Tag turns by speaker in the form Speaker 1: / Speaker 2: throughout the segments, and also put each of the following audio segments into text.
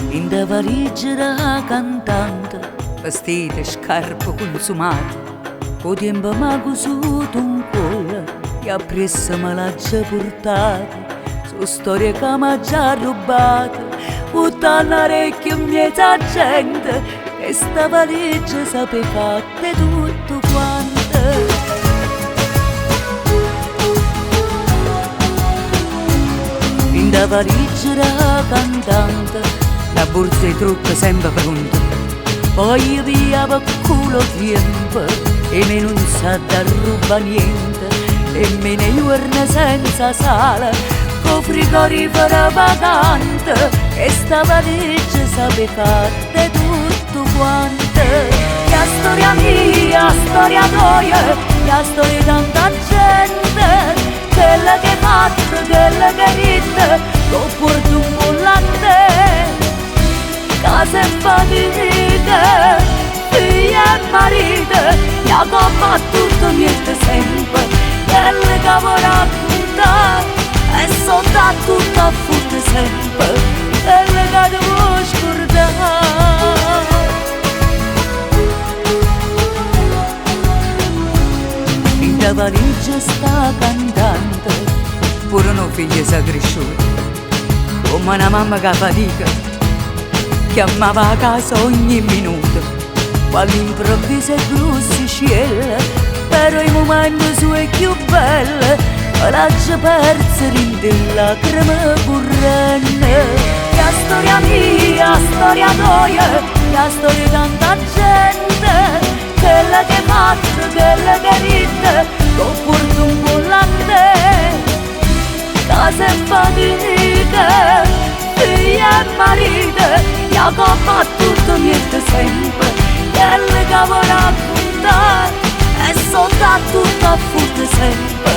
Speaker 1: Dint' 'a valigia d' 'a cantante, vestite, scarpe cunsumate, 'O tiempo m'ha cusuto 'ncuollo e appriesso me l'aggia purtato. So' storie ca m'aggia arrubbato, vuttanno 'a recchia 'mmiez' 'a gente, chesta valigia sape 'e fatte 'e tutte quante. Dint' 'a valigia d' 'a cantante, na borsa 'e trucco sempe pronta. Voglio piglià pe culo 'o tiempo, 'e me nun s'adda arrubbà niente, e me ne juorne senza sale, cu 'o frigorifero vacante, chesta valigia sape 'e fatte 'e tutte quante. È 'a storia mia, 'a storia toja, è 'a storia 'e tanta gente, chella che 'e fatto, chella che 'e ditto, t' 'o puorte 'ncuollo a te. Ca se fatica, figlie e marite, e 'a copp' a tutto miette sempe chello ca vuò raccuntà. E sott' a tutto a futte sempe chello ca te vuò scurdà. Dint' 'a valigia sta cantante, pure nu figlio s'è crisciuto. Comme na mamma ca fatica, chiammava 'a casa ogni minuto, po' all'improvviso è grussiciello, però 'e mumente suoje cchiù belle me l'aggio perzo dint' 'e lacreme currenno. È 'a storia mia, 'a storia toja, è 'a storia 'e tanta gente, chella che 'e fatto, chella che 'e ditto, t' 'o puorte 'ncuollo a te. Ca se fatica, figlie e marite, e 'a copp' a tutto miette sempe chello ca vuò raccuntà. E sott' a tutto a futte sempe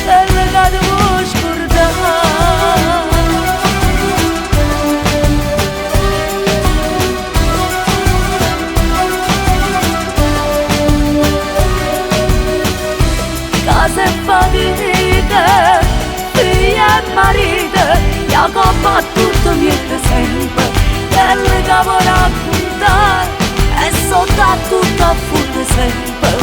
Speaker 1: chello ca te vuò scurdà. Ca se fatica, figlie e marite, e 'a copp' a tutto miette sempe chello ca vuò raccuntà. E sott' a tutto a futte sempe.